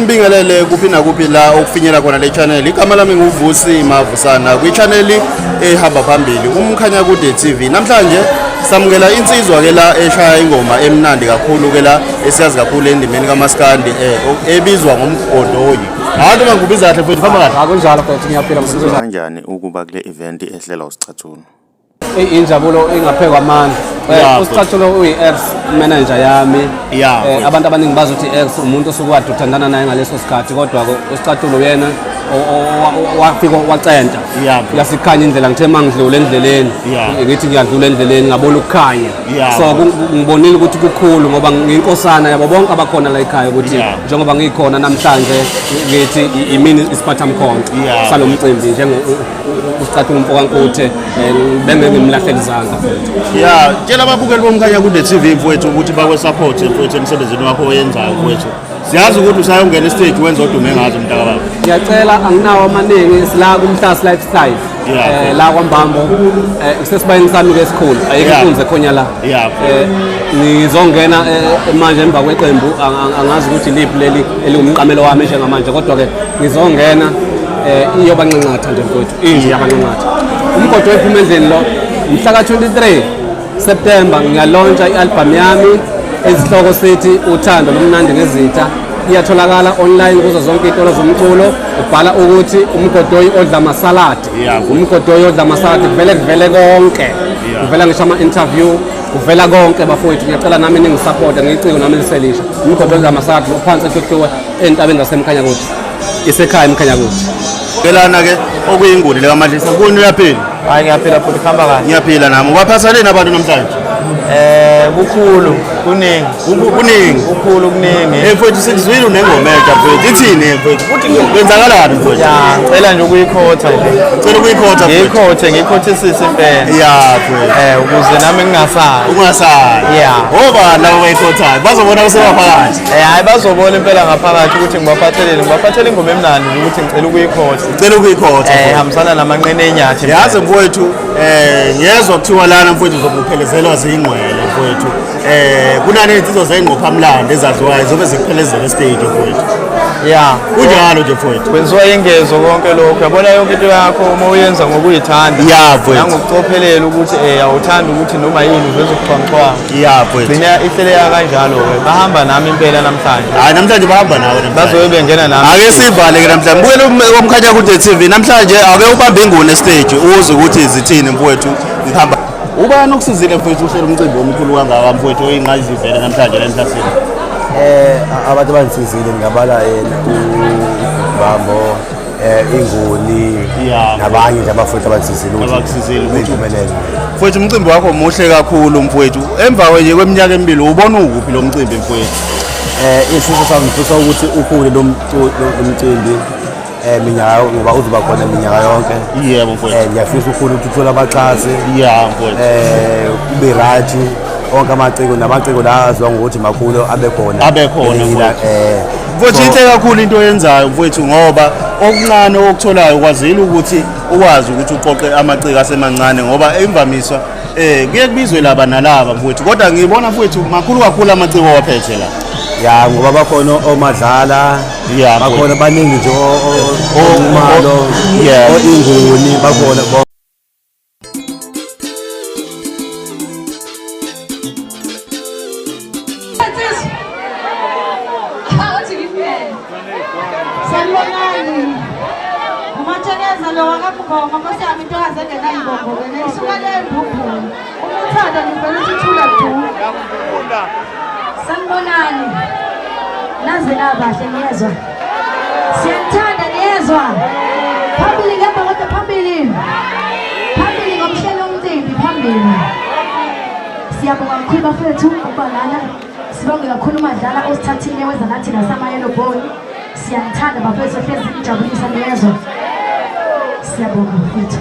Mbingelele kuphi nakuphi la okufinyela khona le channel. Igama lami nguVusi Mavusana kwi-channel ehamba phambili Umkhanya Kude TV. Namhlanje samukela insizwa ke la eshaya ingoma emnandi kakhulu ke la esiyazi kakhulu endimeni kaMaskandi ebizwa ngomgodoyi. Hayi noma ngikubiza kahle mfowethu, hamba kahle. Akunjalo mfethu, ngiyaphila mfethu. Kanjani ukuba kule event ehlelwa uSicathulo? Injabulo ingaphekwa amandla. USicathulo uyi-ex manager yami. Abantu abaningi bazi ukuthi ex umuntu osuke wade uthandana naye ngaleso sikhathi, kodwa-ke uSicathulo uyena wafika wacenta. Yasikhanya indlela, ngithe uma ngidlula endleleni, ngithi ngiyadlula endleleni ngabona ukukhanya. So ngibonile ukuthi kukhulu ngoba ngiyinkosana yabo bonke abakhona la ekhaya, ukuthi njengoba ngikhona namhlanje ngithi imini isiphathamkhonto salo mcimbi njengo uSicathulo umfokaNkuthe, bengeke ngimlahlele izandla futhi. Ya, tshela ababukeli boMkhanya Kude TV mfowethu ukuthi bakwe-support mfowethu emsebenzini wakho oyenzayo mfowethu. Siyazi ukuthi usayongena estage wenza odume ngazo mntakababa. Ngiyacela, anginawo amaningi, sila kuMhlasi Lifestyle. La kwaMbambo, kusesibayeni sami-ke esikhulu, ayikho inkunzi ekhonya la. Ngizongena manje emva kweqembu, angazi ukuthi liphi leli eliwumqamelo wami njengamanje, kodwa-ke ngizongena iyobanxanxatha nje mfowethu, inje yabanxanxatha. Umgodi wephuma endlini lo, mhla ka-23 September ngiyalontsha i-album yami esihloko sithi Uthando Lomnandi Ngezitha. Iyatholakala online kuzo zonke iy'tolo zomculo. Ubhala ukuthi umgodoyi odla amasaladi, umgodoyi odla amasaladi, kuvele kuvele konke, kuvela ngisho ama-interview, kuvela konke bafowethu. Ngiyacela nami ningisapota, ngiyiciko nami liselisha. Umgodoyi odla amasaladi uphansi eHluhluwe entabeni zaseMkhanyakude, isekhaya eMkhanyakude. Kelana-ke okuyinguni lekaMadlisa, kuni uyaphila? Hayi ngiyaphila futhi, kuhamba kahle. Ngiyaphila nami. Ubaphatheleni abantu namhlanje? Kukhulu, kuningi. Kuningi. Kukhulu kuningi. Mfowethu sikuzwile unengoma entsha mfowethu. Ithini mfowethu? Kuthi kwenzakalani mfowethu? Ya, ngicela nje ukuyikhotha nje. Ngicela ukuyikhotha mfowethu. Ngiyikhothe, ngiyikhothisise impela. Ya mfowethu. Ukuze nami ngingasali. Ungasali. Ya. Obani laba abayikhothayo? Bazobona kusebaphakathi. Hayi bazobona impela ngaphakathi ukuthi ngibaphatheleni, ngibaphathele ingoma emnandi nje ukuthi ngicela ukuyikhotha. Ngicela ukuyikhotha. Hambisana namanqene enyathi. Yazi mfowethu, ngiyezwa kuthiwa lana mfowethu uzokuphelezelwa zingqwele mfowethu. Kunani izinsizwa zengqophamlando ezaziwayo zobe zikuphelezela estage mfowethu. Ya. Kunjalo nje mfowethu. Kwenziwa ingezo konke lokho. Yabona yonke into yakho uma uyenza ngokuyithanda. Ya mfowethu. Nangokucophelela ukuthi awuthandi ukuthi noma yini uveze ukuxhwanguxhwangu. Ya mfowethu. Gcina ihleleka kanjalo-ke. Bahamba nami impela namhlanje. Hayi namhlanje bahamba nawe namhlanje. Bazobe bengena nami. Ake sivale ke namhlanje. Mbukele uMkhanya Kude TV namhlanje, ake ubambe inguni estage uzwe ukuthi zithini mfowethu. Ngihamba. Ubani okusizile mfowethu uhlela umcimbi omkhulu kangaka mfowethu oyingqayizivele namhlanje la emhlasini? Abantu abangisizile ngingabala yena uBambo, Inguni nabanye nje abafowethu abangisizile ukuthi Abakusizile ukuthi iphumelele. Mfowethu umcimbi wakho muhle kakhulu mfowethu. Emva nje kweminyaka emibili ubona ukuphi lo mcimbi mfowethu? Isifiso sami ngifisa ukuthi ukhule lo mcimbi minyaka, ngoba uzoba khona minyaka yonke. Yebo mfowethu. Ngiyafisa ukhule ukuthi uthole abaxhasi. Ya mfowethu. Kube right onke amaciko namaciko la aziwa ngokuthi makhulu abe khona. Abe khona, mfowethu. Mfowethu So inhle kakhulu into oyenzayo mfowethu, ngoba okuncane okutholayo ukwazile ukuthi ukwazi ukuthi uqoqe amaciko asemancane, ngoba imvamisa kuye kubizwe laba nalaba mfowethu, kodwa ngibona mfowethu makhulu kakhulu amaciko owaphethe la. Ya, ngoba bakhona oMadlala, Ya, bakhona mfowethu. baningi nje oMalo, o-Inguni bakhona. Sanibonani. Umatshekeza lo wakamngoma, Nkosi yami, intokazi engenayibongo ke isuka le mbumbulu. Uma uthanda ngivele uthi thula du. Sanibonani. Naze nabahle, niyezwa. Siyanithanda, niyezwa. Phambili ngempela, kodwa phambili. Phambili ngomhlelo womcimbi, phambili. Siyabonga kakhulu bafethu ukuba lana. Sibonge kakhulu uMadlala osithathile weza nathi nasamayelo boy. Siyanithanda bafethu, hlezi nijabulisa, niyezwa. Siyabonga bafethu.